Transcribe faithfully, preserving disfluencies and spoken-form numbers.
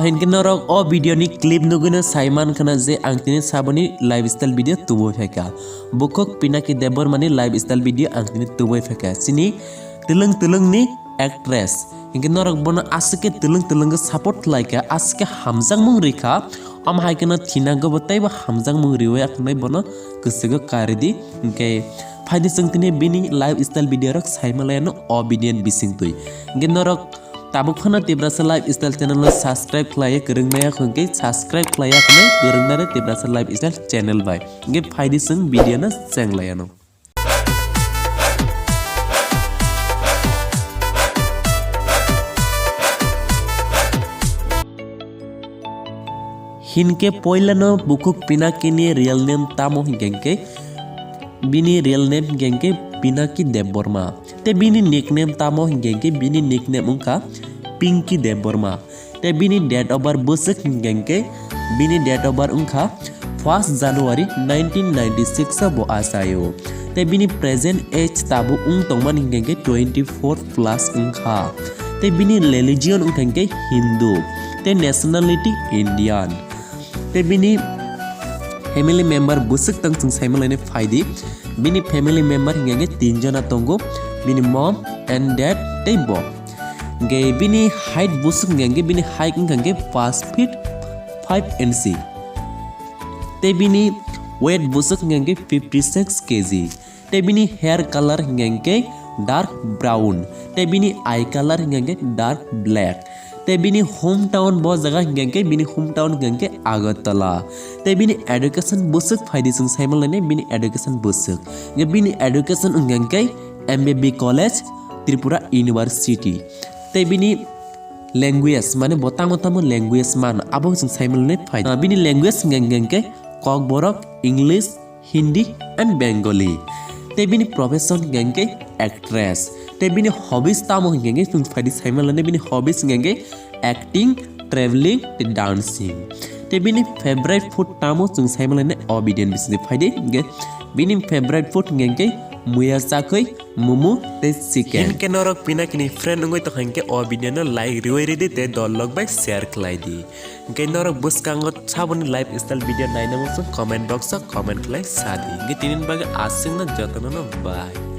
Hinkhe norok o video ni clip nugwino sai mankhana je ang tini saboni lifestyle video tubui phaikha. Bukhuk Pinaki Debbarma ni lifestyle video ang tini tubui phaikha. Chini twlwng twlwng ni actress. Hinkhe norok bono aswk khe twlwng twlwng khe support khlaikha, aswk khe hamjakmung rikha. Omo hai kheno thinango bo teibo hamjakmung riwi akhwnai bono kwchwgo karidi. Hinkhe phaidi chwng tini bini lifestyle video rok saima laiano o video ni bisingtwi. Hinkhe norok tabuk phano Tiprasa Lifestyle channel no subscribe khlaiya kwrwng maya hwnkhe subscribe khlaiya hwnkhe kwrwng nare Tiprasa Lifestyle channel bai. Hinkhe phaidi chwng video no cheng laiano. Hinkhe poilano bukhuk Pinaki ni real name tamo hinkhe hinkhe bini real name hinkhe hinkhe Pinaki Debbarma. Tei bini nickname tamo hinkhe hinkhe bini nickname wngkha Pinky Debbarma. Tei bini date of birth bwswk hinkhe hinkhe bini date of birth wngkha first January nineteen ninety six o bo achaio. Tei bini present age tabuk wng tongmani hinkhe hinkhe twenty four plus wngkha. Tei bini religion wngkha hinkhe Hindu. Tei nationality Indian. Tei bini family member bwswk tang chwng saima lainai phaidi. Bini family member hinkhe hinkhe tin jona tongo, bini mom and dad tei bo. Hinkhe bini height bwswk hinkhe hinkhe bini height wngkha hinkhe five feet five inch. Tei bini weight bwswk hinkhe hinkhe fifty six K G. Tei bini hair color hinkhe hinkhe dark brown. Tei bini eye color hinkhe hinkhe dark black. Tei bini hometown bo jaga hinkhe hinkhe bini hometown hinkhe hinkhe Agartala. Tei bini education bwswk phaidi chwng saima lainai bini education bwswk. Hinkhe bini education wngkha hinkhe M B B College, Tripura University. Tei bini language, mane bo tamo tamo language mano, abo chwng saima lainai phai. Ah, bini language wngkha hinkhe hinkhe Kokborok, English, Hindi and Bengali. Tei bini profession hinkhe hinkhe actress. Tei bini hobbies tamo hinkhe hinkhe chwng phaidi saima lainai bini hobbies hinkhe hinkhe acting, traveling tei dancing. Tei bini favorite food tamo chwng saima lainai o video ni bisingtwi phaidi. Hinkhe bini favorite food hinkhe hinkhe muya chakhwi, momo tei chicken. Hinkhe norok Pinaki ni friend wngwi tongkha hinkhe o video no like riwi ridi tei dol lok bai share khlai di. Hinkhe norok bwskango saboni lifestyle video naina muchung comment box o comment khlai sadi. Hinkhe tini bagwi aswkno jotono no bye.